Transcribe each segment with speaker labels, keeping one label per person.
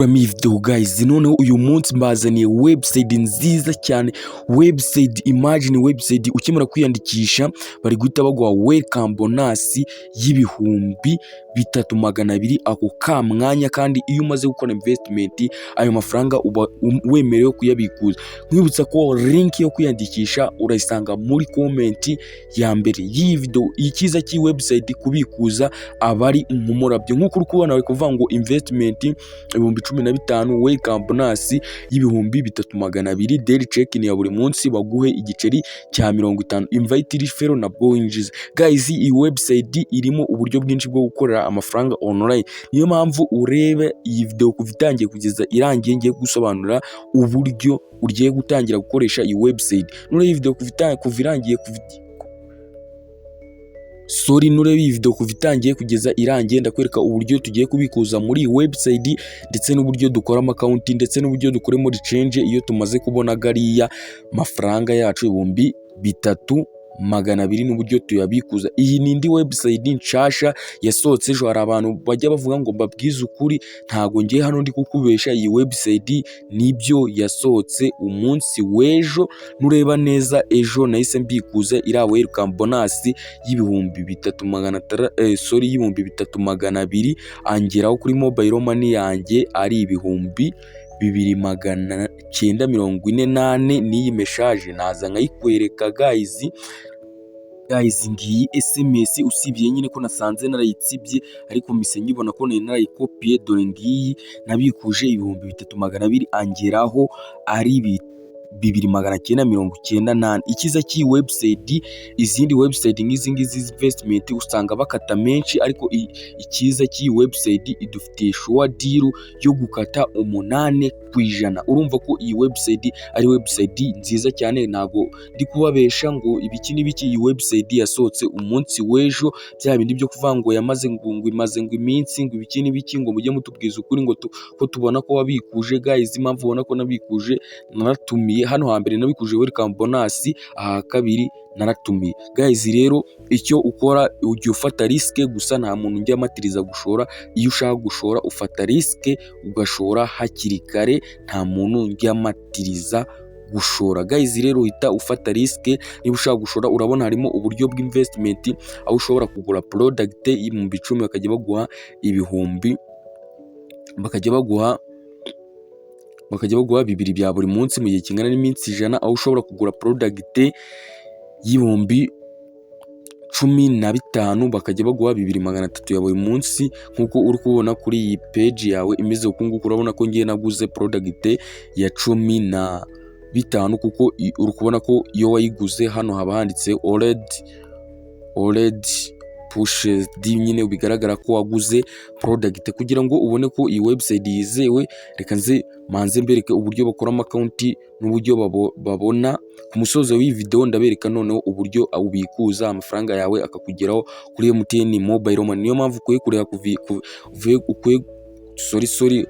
Speaker 1: Iyi video guys, noneho uyu munsi mbazaniye website nziza cyane. Website, imagine website ukimara kwiyandikisha bari guhita baguha welcome bonus y'3200 ako ka mwanya. Kandi iyo umaze gukora investment, ayo mafaranga uba wemerewe kuyabikuza. Nkwibutsa ko link yo kwiyandikisha urayisanga muri comment ya mbere y'iyi video. Icyiza cy'iyi website, kubikuza aba ari umurabyo. Nk'uko uri kubona, bari kuvuga ngo investment 15,000, welcome bonus y'3200, daily check-in ya buri munsi baguhe igiceri cya 50, invite referral nabwo winjiza. Guys, iyi website irimo uburyo bwinshi bwo gukorera amafaranga online. Niyo mpamvu urebe iyi video kuva itangiye kugeza irangiye. Ngiye gusobanura uburyo ugiye gutangira gukoresha iyi website. Nureba iyi video kuva irangiye, kuva, sorry, nureba iyi video kuva itangiye kugeza irangiye, ndakwereka uburyo tugiye kubikuza muri iyi website, ndetse n'uburyo dukoramo account, ndetse n'uburyo dukoremo recharge iyo tumaze kubona gariya mafaranga yacu 3200, n'uburyo tuyabikuza. Iyi ni indi website nshasha yasohotse ejo. Hari abantu bajya bavuga ngo mbabwize ukuri, ntago ngiye hano ndi kukubesha. Iyi website nibyo yasohotse umunsi w'ejo. Nureba neza, ejo nahise mbikuza iriya welcome bonus y'ibihumbi bitatu magana atara, sorry, y'3200, angeraho kuri mobile money yanjye ari 2944. N'iyi message naza nkayikwereka guys. Guys, ngiyi SMS, usibye nyine ko nasanze narayitsibye, ariko mise nyibona ko nari narayikopiye. Dore ngiyi, nabikuje 3200, angeraho ari 2994. Icyiza cy'iyi website, izindi website nk'izi ngizi investment usanga bakata menshi, ariko icyiza cy'iyi website idufitiye sure deal yo gukata 8%. Urumva ko iyi website ari website nziza cyane. Ntabwo ndi kubabesha ngo ibiki n'ibiki. Iyi website yasohotse umunsi w'ejo. Bya bindi byo kuvuga ngo yamaze ngo imaze ngo iminsi, ngo ibiki n'ibiki, ngo mujye mutubwiza ukuri, ngo ko tubona ko wabikuje. Guys, impamvu ubona ko nabikuje, naratumiye. Hano hambere nabikuje welcome bonus, aha kabiri naratumiye. Guys, rero icyo ukora, ujya ufata risk gusa. Nta muntu ujya amatiriza gushora. Iyo ushaka gushora ufata risk ugashora hakiri kare. Nta muntu njya amatiriza gushora. Guys, rero uhita ufata risk niba ushaka gushora. Urabona harimo uburyo bw'investment, aho ushobora kugura product y'10,000, bakajya baguha ibihumbi, bakajya baguha bibiri bya buri munsi mu gihe kingana n'iminsi 100, aho ushobora kugura product y'15,000, bakajya baguha 2300 ya buri munsi, nk'uko uri kubona kuri iyi page yawe imeze uku nguku. Urabona ko ngiye naguze product ya 15, kuko uri kubona ko iyo wayiguze hano haba handitse already purchased. Nyine bigaragara ko waguze product. Kugira ngo ubone ko iyi website yizewe, reka nze manze mbereke uburyo bakoramo account n'uburyo babona. Ku musozo w'iyi video ndabereka noneho uburyo ubikuza amafaranga yawe akakugeraho kuri MTN Mobile Money. Niyo mpamvu ukwiye kureba ukwiye, sorry, sorry,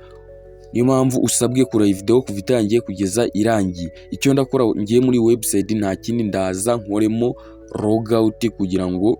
Speaker 1: niyo mpamvu usabwe kureba iyi video kuva itangiye kugeza irangiye. Icyo ndakora ngiye muri website nta kindi, ndaza nkoremo logout kugira ngo,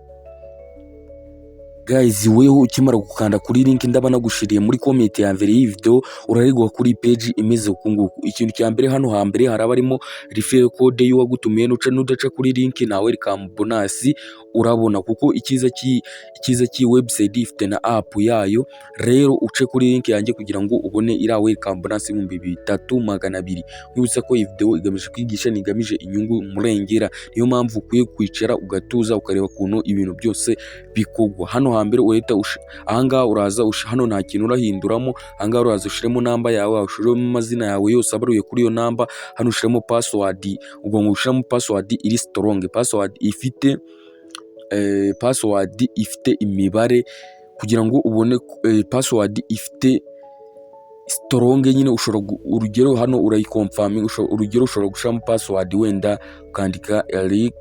Speaker 1: guys, weho ukimara gukanda kuri link ndaba nagushiriye muri comment ya mbere y'iyi video, uraregwa kuri page imeze uku nguku. Ikintu cya mbere, hano hambere haraba harimo referral code y'uwagutumiye. Nuca nudaca kuri link, nawe welcome bonus urabona, kuko icyiza cy'iyi website ifite na app yayo. Rero uce kuri link yanjye kugira ngo ubone iriya welcome bonus 3200. Nkwibutsa ko iyi video igamije kwigisha, ntigamije inyungu murengera. Niyo mpamvu ukwiye kwicara ugatuza, ukareba ukuntu ibintu byose bikorwa. Hano hambere uhita ahangaha uraza hano nta kintu urahinduramo. Ahangaha uraza ushiremo namba yawe, ushiremo amazina yawe yose abaruye kuri iyo namba. Hano ushiremo password. Ugomba gushiramo password iri strong, password ifite imibare, kugira ngo ubone password ifite strong nyine. Ushobora urugero hano urayiconfirming. Urugero ushobora gushiramo password, wenda ukandika Eric,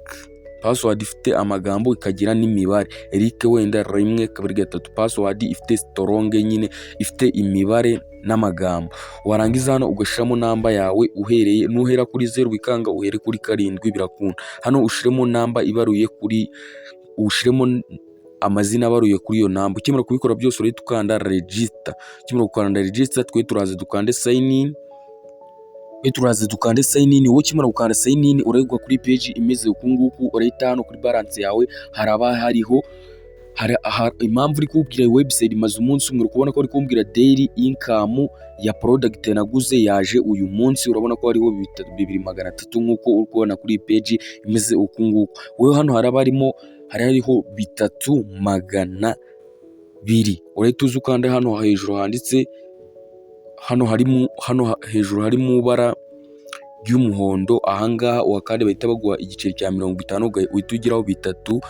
Speaker 1: password ifite amagambo ikagira n'imibare, Eric wenda 1 2 3, password ifite strong nyine, ifite imibare n'amagambo. Warangiza hano ugashyiramo namba yawe, uhereye nuhera kuri 0 wikanga, uhere kuri 7, birakunda. Hano ushiremo namba ibaruye kuri, ushiremo amazina abaruye kuri iyo namba. Ukimara kubikora byose, urahita ukanda register. Ukimara gukanda register, twe turaza dukande sign in. Twe turaza dukande sign in. Wowe ukimara gukanda sign in, urahita kuri page imeze uku nguku. Urahita hano kuri balance yawe haraba hariho hari aha. Impamvu uri kubwira iyi website imaze umunsi umwe, uri kubona ko uri kumbwira daily income ya product naguze yaje uyu munsi. Urabona ko hariho 2300, nk'uko uri kubona kuri iyi page imeze uku nguku. Wowe hano haraba harimo, hari hariho 3200. Urahita uza ukanda hano hejuru handitse, hano harimo, hano hejuru hari mu ibara ry'umuhondo ahangaha, kandi bahita baguha igiceri cya 50, uhita ugeraho 3250,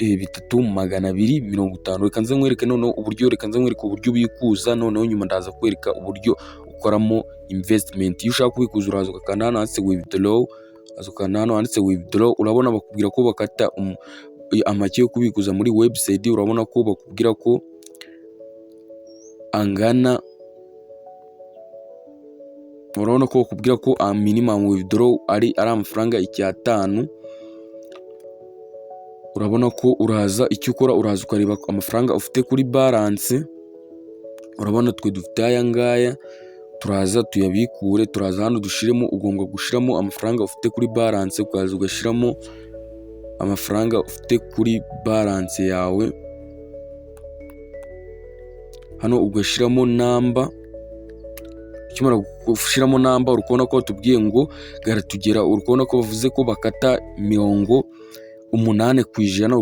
Speaker 1: 3250. Reka nze nkwereke noneho uburyo, reka nze nkwereke uburyo ubikuza. Noneho nyuma ndaza kwereka uburyo ukoramo investment. Iyo ushaka kubikuza, uraza ugakanda hano handitse withdraw. Uraza ugakanda hano handitse withdraw. Urabona bakubwira ko bakata amake yo kubikuza muri website. Urabona ko bakubwira ko angana, urabona ko bakubwira ko minimum withdraw ari amafaranga 5. Urabona ko uraza, icyo ukora, uraza ukareba amafaranga ufite kuri balance. Urabona twe dufite aya ngaya, turaza tuyabikure. Turaza hano dushiremo, ugomba gushiramo amafaranga ufite kuri balance, ukaza ugashyiramo amafaranga ufite kuri balance yawe. Hano ugashyiramo namba. Ukimara gushyiramo namba, uri kubona ko batubwiye ngo garatugera. Uri kubona ko bavuze ko bakata 80%. Uri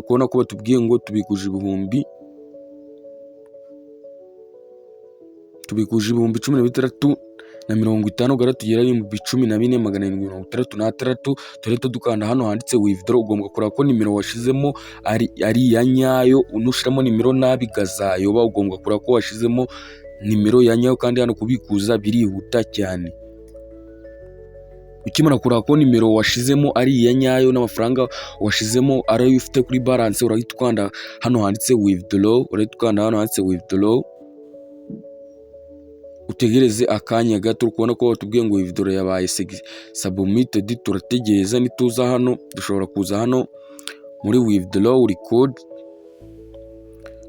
Speaker 1: kubona ko batubwiye ngo tubikuje 16,050, garatugera 14,766. Turahita dukanda hano handitse withdraw. Ugomba kureba ko nimero washizemo ari iya nyayo. Nushiramo nimero nabi gazayoba. Ugomba kureba ko washizemo nimero ya nyayo, kandi hano kubikuza birihuta cyane. Ukimara kureba ko nimero washizemo ari iya nyayo n'amafaranga washizemo ari ayo ufite kuri balance, urahita ukanda hano handitse withdraw. Urahita ukanda hano handitse withdraw, utegereze akanya gato. Uri kubona ko batubwiye ngo withdraw yabaye submitted. Turategereza. Nituza hano, dushobora kuza hano muri withdraw record,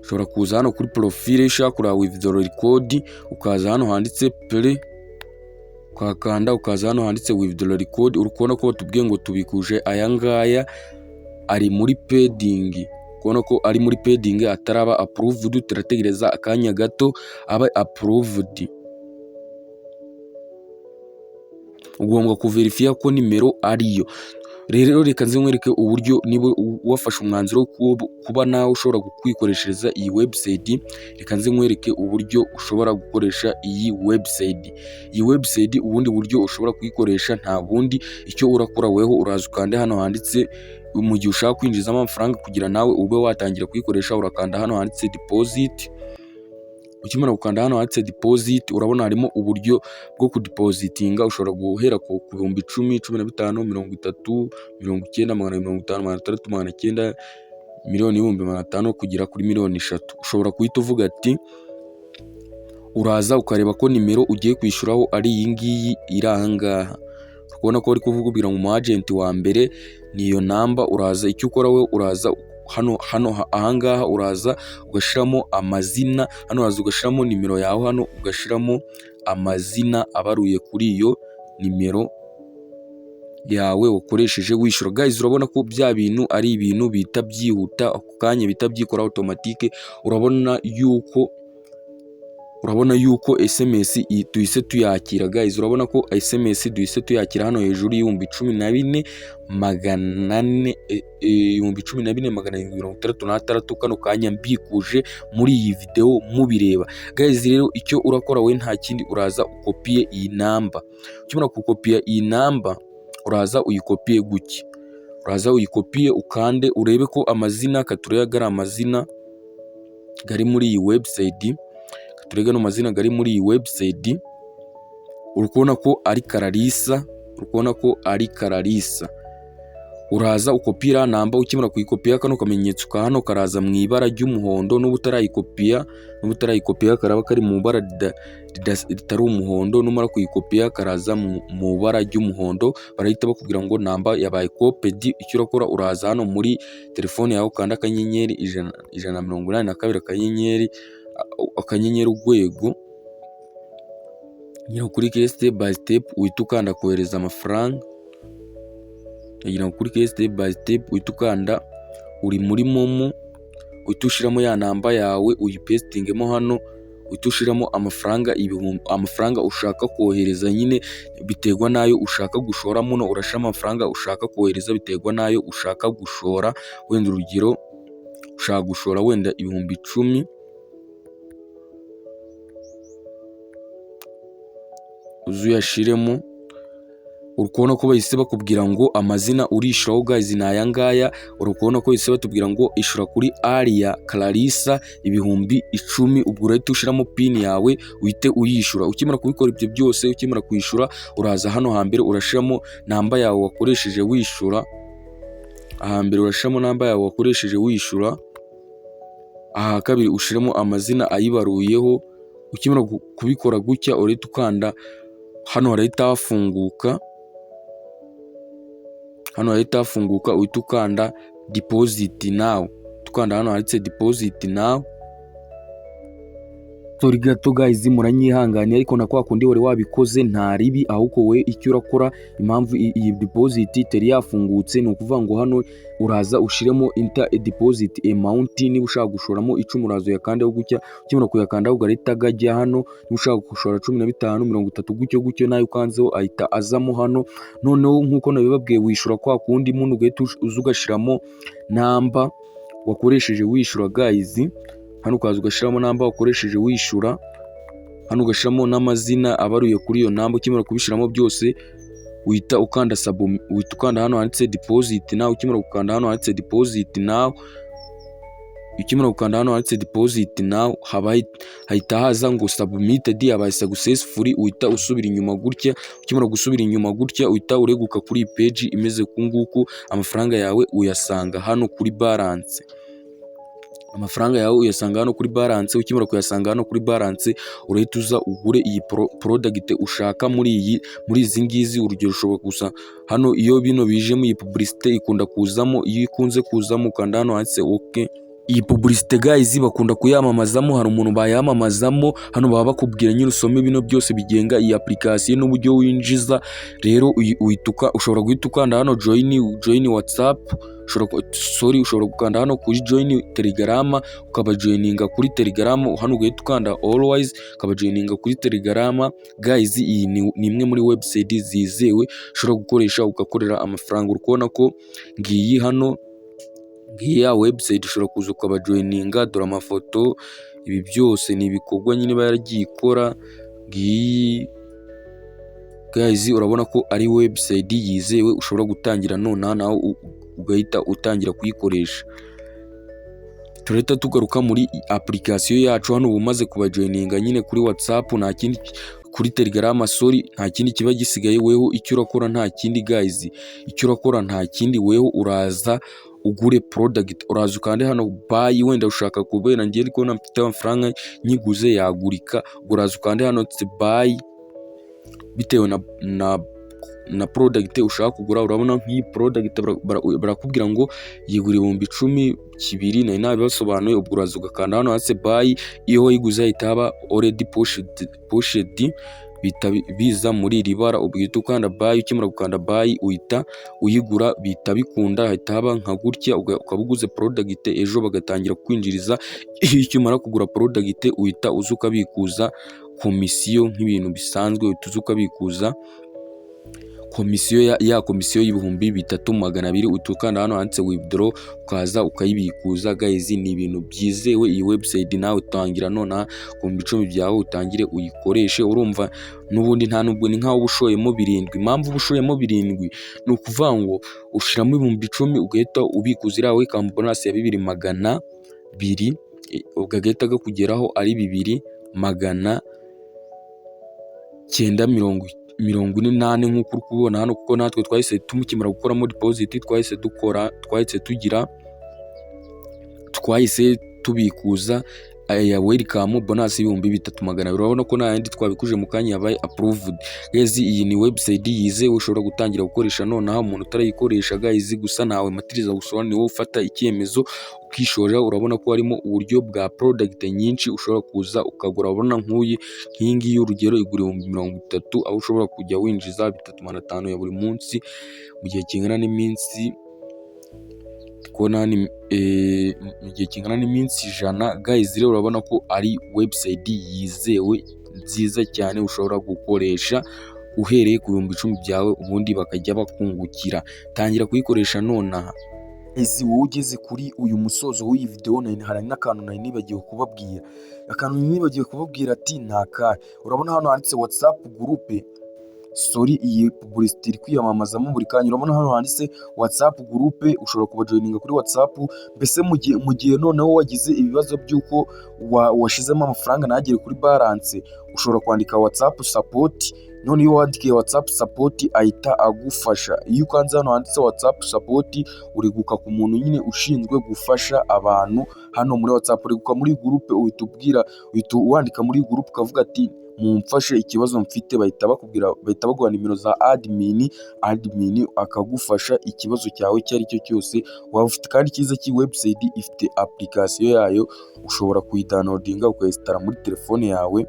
Speaker 1: ushobora kuza hano kuri profile. Ushaka kureba withdraw record, ukaza hano handitse play, ukahakanda, ukaza hano handitse withdraw record. Uri kubona ko batubwiye ngo tubikuje aya ngaya, ari muri pending. Kubona ko ari muri pending, ataraba approved. Turategereza akanya gato abe approved. Ugomba kuverifiya ko nimero ariyo. Rero reka nze nkwereke uburyo, niba wafashe umwanzuro wo kuba nawe ushobora kwikoreshereza iyi website, reka nze nkwereke uburyo ushobora gukoresha iyi website. Iyi website, ubundi buryo ushobora kuyikoresha nta bundi. Icyo urakora weho, uraza ukande hano handitse, mu gihe ushaka kwinjizamo amafaranga kugira nawe ube watangira kuyikoresha, urakanda hano handitse deposit. Ukimara gukanda hano handitse deposit, urabona harimo uburyo bwo kudepositinga. Ushobora guhera ku 10,000, 15, 30, 90, 250, 600, 900, miliyoni 500,000 kugera kuri miliyoni 3. Ushobora guhita uvuga ati, uraza ukareba ko nimero ugiye kwishyuraho ari iyi ngiyi iri aha ngaha. Urabona ko bari kukubwira ngo umu agent wa mbere ni iyo namba. Uraza, icyo ukora we, uraza hano ahangaha, uraza ugashyiramo amazina hano, uraza ugashyiramo nimero yawe hano, ugashyiramo amazina abaruye kuri iyo nimero yawe wakoresheje wishyura. Guys, urabona ko bya bintu ari ibintu bihita byihuta ako kanya, bihita byikora automatique. Urabona yuko SMS duhise tuyakira. Guys, urabona ko SMS duhise tuyakira hano hejuru y'14,400, 14,766, kano kanya mbikuje muri iyi video mubireba. Guys, rero icyo urakora we nta kindi, uraza ukopiye iyi namba. Ukimara gukopiya iyi namba, uraza uyikopiye gutya, uraza uyikopiye, ukande urebe ko amazina katureba ari amazina gari muri iyi website. Turebe ano mazina gari muri iyi website. Uri kubona ko ari Kararisa, uri kubona ko ari Kararisa. Uraza ukopira namba. Ukimara kuyikopiya, kano kamenyetso ka hano karaza mu ibara ry'umuhondo. N'uba utarayikopiya karaba kari mu ibara ritari umuhondo. Numara kuyikopiya karaza mu ibara ry'umuhondo. Barahita bakubwira ngo namba yabaye copied. Icyo urakora, uraza hano muri telefone yawe, ukanda *182 **#, nyine ukurikire step by step, uhita ukanda kohereza amafaranga. Kugira ngo ukurikire step by step, uhita ukanda uri muri MoMo, uhita ushyiramo ya namba yawe, uyipesitingemo hano, uhita ushyiramo amafaranga ibihumbi, amafaranga ushaka kohereza nyine biterwa n'ayo ushaka gushora muno. Urashyiramo amafaranga ushaka kohereza biterwa n'ayo ushaka gushora. Wenda urugero, ushaka gushora wenda 10,000, uze uyashiremo. Uri kubona ko bahise bakubwira ngo amazina urishyuraho, guys, ni aya ngaya. Uri kubona ko bahise batubwira ngo ishyura kuri Aria Clarissa 10,000. Ubwo urahita ushyiramo PIN yawe, uhite uyishyura. Ukimara kubikora ibyo byose, ukimara kwishyura, uraza hano hambere urashyiramo namba yawe wakoresheje wishyura. Ahambere urashyiramo namba yawe wakoresheje wishyura, aha kabiri ushyiremo amazina ayibaruyeho. Ukimara kubikora gutya, urahita ukanda hano, harahita hafunguka. Hano harahita hafunguka, uhita ukanda deposit now, ukanda hano handitse deposit now. Sorry gato guys, muranyihangane, ariko na kwa kundi wari wabikoze nta ribi. Ahubwo we icyo urakora, impamvu iyi deposit itari yafungutse, ni ukuvuga ngo hano uraza ushiremo enter a deposit amount. Niba ushaka gushoramo 10, uraza uyakandeho gutya. Ukimara kuyakandaho ugahita gajya hano. Niba ushaka gushora 15, 30, gutyo gutyo, nayo ukanzeho ahita azamo hano. Noneho nk'uko nabibabwiye, wishyura kwa kundi muno, ugahita uza ugashyiramo namba wakoresheje wishyura, guys. Hano ukaza ugashyiramo namba wakoresheje wishyura, hano ugashyiramo n'amazina abaruye kuri iyo namba. Ukimara kubishyiramo byose, uhita ukanda submit, uhita ukanda hano handitse deposit now. Ukimara gukanda hano handitse deposit now, ukimara gukanda hano handitse deposit now, haba hahita haza ngo submitted, yabaye successful. Uhita usubira inyuma gutya. Ukimara gusubira inyuma gutya, uhita ureguka kuri iyi page imeze uku nguku. Amafaranga yawe uyasanga hano kuri balance. Amafaranga yawe uyasanga hano kuri balance. Ukimara kuyasanga hano kuri balance, urahita uza ugure iyi product ushaka muri izi ngizi. Urugero, ushobora gusa hano iyo bino bijemo, iyi publicité ikunda kuzamo. Iyo ikunze kuzamo, ukanda hano handitse OK. Iyi publicité, guys, bakunda kuyamamazamo. Hari umuntu bayamamazamo hano, baba bakubwira nyine usome bino byose bigenga iyi application n'uburyo winjiza. Rero ushobora guhita ukanda hano join WhatsApp, sorry, ushobora gukanda hano kuri join Telegram, ukaba joininga kuri Telegram. Hano ugahita ukanda always, ukaba joininga kuri Telegram. Guys, iyi ni imwe muri website zizewe ushobora gukoresha ugakorera amafaranga. Uri kubona ko ngiyi hano, ngiyi ya website, ushobora kuza ukaba joininga. Dore amafoto, ibi byose ni ibikorwa nyine iba yaragiye ikora. Ngiyi, guys, urabona ko ari website yizewe ushobora gutangira nonaha, nawe ugahita utangira kuyikoresha. Turahita tugaruka muri application yacu. Hano uba umaze kubajoininga nyine kuri WhatsApp, nta kindi, kuri Telegram, sorry, nta kindi kiba gisigaye. Weho icyo urakora nta kindi, guys, icyo urakora nta kindi, weho uraza ugure product. Uraza ukande hano buy. Wenda ushaka, kubera ngiye ariko mfite amafaranga, nyiguze yagurika. Uraza ukande hano buy bitewe na product ushaka kugura. Urabona nk'iyi product barakubwira ngo yigura 10,000, nari nabibasobanuye. Ubwo uraza ugakanda hano handitse buy. Iyo wayiguze hahita haba already pushed, bihita biza muri iri bara. Ubwo uhita ukanda buy. Ukimara gukanda buy, uhita uyigura, bihita bikunda, hahita haba nka gutya, ukaba uguze product, ejo bagatangira kwinjiriza. Iyo ukimara kugura product, uhita uza ukabikuza komisiyo nk'ibintu bisanzwe. Uhita uza ukabikuza komisiyo ya komisiyo y'3,200. Uhita ukanda hano handitse withdraw, ukaza ukayibikuza. Guys, ni ibintu byizewe iyi website. Nawe utangira nonaha ku 10,000 byawe, utangire uyikoreshe. Urumva n'ubundi nta nubwo ni nkaho uba ushoyemo 7. Impamvu uba ushoyemo 7 ni ukuvuga ngo ushiramo 10,000, ugahita ubikuza iriya welcome bonus ya 2,200, ugahita kakugeraho ari 2,900 mirongo 44 nk'uko uri kubibona hano, kuko natwe twahise tumukimara gukoramo deposit, twahise dukora, twahise tugira, twahise tubikuza aya welcome bonus 3200. Urabona ko nta yandi twabikuje mu kanya yabaye approved. Guys, iyi ni website yizewe ushobora gutangira gukoresha nonaha, umuntu utarayikoresha. Guys, gusa ntawe matiriza gusora, ni wowe ufata icyemezo ukishora. Urabona ko harimo uburyo bwa product nyinshi ushobora kuza ukagura. Urabona nk'uyi, nk'iyi ngiyi urugero igura 30,000, aho ushobora kujya winjiza 3,500 ya buri munsi mu gihe kingana n'iminsi, kubona mu gihe kingana n'iminsi 100. Guys, rero urabona ko ari website yizewe nziza cyane ushobora gukoresha uhereye ku 10,000 byawe, ubundi bakajya bakungukira. Tangira kuyikoresha nonaha. Ezi wowe ugeze kuri uyu musozo w'iyi video, hari n'akantu nari nibagiwe kubabwira. Akantu nibagiwe kubabwira ati ni akahe? Urabona hano handitse WhatsApp group. Sorry, iyi publicity iri kwiyamamazamo buri kanya. Urabona hano handitse WhatsApp group, ushobora kubajoininga kuri WhatsApp. Mbese mu gihe noneho wagize ibibazo by'uko washizemo amafaranga ntagere kuri balance, ushobora kwandika WhatsApp support. None iyo wandikiye WhatsApp support ahita agufasha. Iyo ukanze hano handitse WhatsApp support, uriguka ku muntu nyine ushinzwe gufasha abantu hano muri WhatsApp, uriguka muri group, uhita ubwira, uhita wandika muri group ukavuga ati: "Mumfashe, ikibazo mfite." Bahita bakubwira, bahita baguha nimero za admin, admin akagufasha ikibazo cyawe icyo ari cyo cyose waba ufite. Kandi icyiza cy'iyi website, ifite application yayo, ushobora kuyidownloadinga ukayinstalla muri telefone yawe.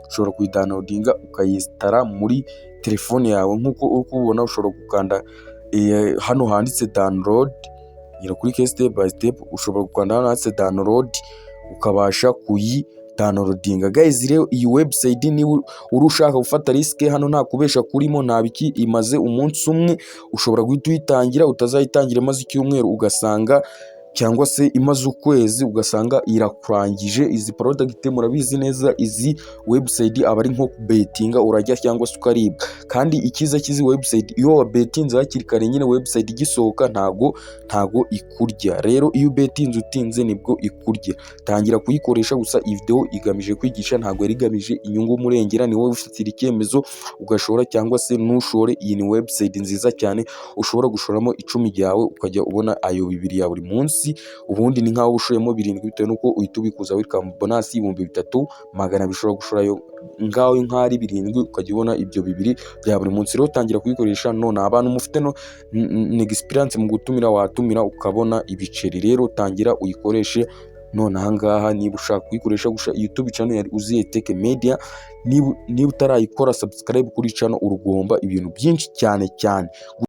Speaker 1: Ushobora kuyidownloadinga ukayinstalla muri telefone yawe nk'uko uri kubibona. Ushobora gukanda hano handitse download, gera kuri step by step. Ushobora gukanda hano handitse download ukabasha kuyidownloadinga. Guys, rero iyi website, niba uri ushaka gufata risk, hano nta kubesha kurimo, nta biki, imaze umunsi umwe, ushobora guhita uyitangira. Utazayitangira imaze icyumweru ugasanga, cyangwa se imaze ukwezi ugasanga irakurangije. Izi product murabizi neza, izi website aba ari nko kubetinga, urajya cyangwa se ukaribwa. Kandi icyiza cy'izi website, iyo wabetinze hakiri kare nyine website igisohoka, ntago ikurya. Rero iyo ubetinze utinze nibwo ikurya. Tangira kuyikoresha. Gusa iyi video igamije kwigisha, ntabwo yari igamije inyungu murengera. Ni wowe ufatira icyemezo ugashora cyangwa se ntushore. Iyi ni website nziza cyane ushobora gushoramo 10 ryawe ukajya ubona ayo 2 ya buri munsi. Ubundi ni nk'aho ushoyemo 7 bitewe n'uko uhita ubikuza welcome bonus 3200. Ushobora gushorayo ngaho nk'ari 7 ukajya ubona ibyo 2 bya buri munsi. Rero tangira kuyikoresha none. Abantu mufite no ni experience mu gutumira, watumira ukabona ibiceri. Rero tangira uyikoreshe none ahangaha niba ushaka kuyikoresha. Gusa YouTube channel ya Uziye Tech Media, niba utarayikora subscribe kuri channel, urugomba ibintu byinshi cyane cyane.